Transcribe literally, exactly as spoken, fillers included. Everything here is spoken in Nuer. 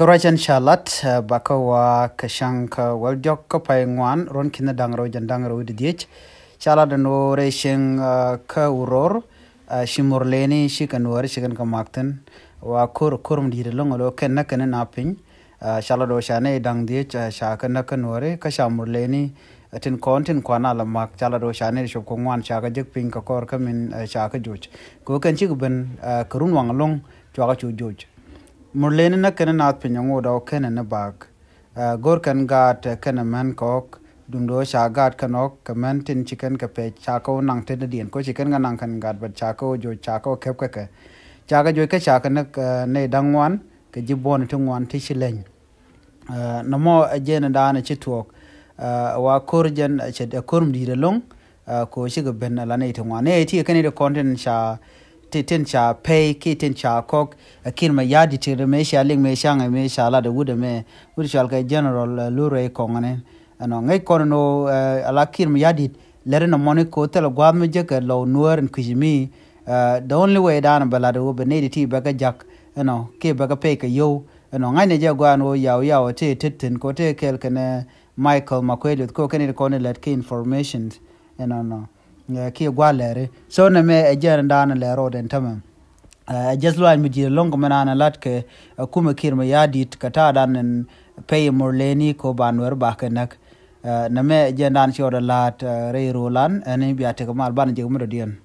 Ruacɛn ca lat bakä wa kɛ caŋ kä wäl diɔk kä pay ŋuan ruɔ̱n ki̱n da̱ŋ rɛw jɛn da̱ŋ rɛw wi̱cdɛ dhieec. Ca lat ɛn ɣöö rɛy cieŋ kä Uror, ci Murleni ci kɛ Nuääri ci kɛn kɛ mak thi̱n. Wa ko̱r ko̱r mi di̱i̱t ɛlɔ̱ŋ ɛlɔ kɛn näk kɛn na piny. Ca lat ɣöö ca nɛy da̱ŋ dhieec ca kɛ näk kä Nuääri kä ca Murleni tin kɔn tin kuan a la mak. Ca lat ɣöö ca nɛy cop kɛ ŋuan ca kɛ jek piny kɛ kɔr kä min ca kɛ joc. Kɛ ɣöö kɛn cikɛ ben kɛ run waŋ ɛlɔ̱ŋ cuakä cu joc. Murleni näk kɛn naath piny ŋot ɔ kɛn ni bak. Go̱r kɛn gaat kɛn mɛn kɔk duŋdɛ ɣöö ca gaat kɛn ɔk kɛ mɛn tin ci kɛn kɛ pɛc ca kɛ wä naŋ tetdiɛn kɛ ɣöö ci kɛn kɛ naŋ kɛn gaat bɛt ca kɛ wä joc ca kɛ wä kɛp kɛ kɛ. Ca kɛ joc kä ca kɛ näk nɛy da̱ŋ ŋuan kɛ ji̱ buɔ̱n ti ŋuan ti ci leny. Nɔmɔ ɛ jɛn daanɛ ci tuɔɔk wa ko̱r jɛn ɛ ko̱r mi di̱i̱t ɛlɔ̱ŋ. Ko cikɛ ben ala nɛy ti ŋuan nɛy ti kɛn ti kɔn tin ca ti tin ca pɛy ki tin ca kɔk. Ɛ Kiir Mayardit ti mëë ca liŋ mëë ca ŋɛ mëë ca lat ɛ wut ɛmɛ wut cɔal kɛ General Lurey Kɔŋ ɛnɛ. Ɛnɔ ŋäc kɔn ɛn ɣöö ala Kiir Mayardit lɛr ɛn ɛmɔni ko thilɛ gua̱a̱th mi jek kɛ lɔw Nuäär ɛn kui̱c mi. The only way daanɛ bɛ lat ɛ wut bɛ nɛy ti ti bɛ kɛ jak ɛnɔ kiɛ bɛ kɛ pɛy kɛ yio̱w. Ɛnɔ ŋa̱cnɛ jɛ gɔaa ɛn ɣöö yaw yaw ɛ ti tet thi̱n ko ti kɛl kɛnɛ Michael Makuei Lueth ko kɛn ti kɔn ti lɛt ki information. Ɛnɔnɔ kiɛ gua̱a̱ lɛri so nɛ mɛ ɛ jɛn daanɛ lɛr rɔɔd ɛn tämɛ. Ɛ jɛth luaac mi di̱i̱t ɛlɔ̱ŋ kɛ mɛ naan ɛ lat kɛ ɛ kumɛ Kiir Mayardit kɛ ta̱a̱ dan ɛn pɛy Murleni ko ba Nuääri bakɛ näk. Nɛ mɛ ɛ jɛn daan ci ɣɔt ɛ la̱a̱t rɛy ro̱o̱lan ɛn bia tekɛ mal banɛ jek mi dɔ̱diɛn.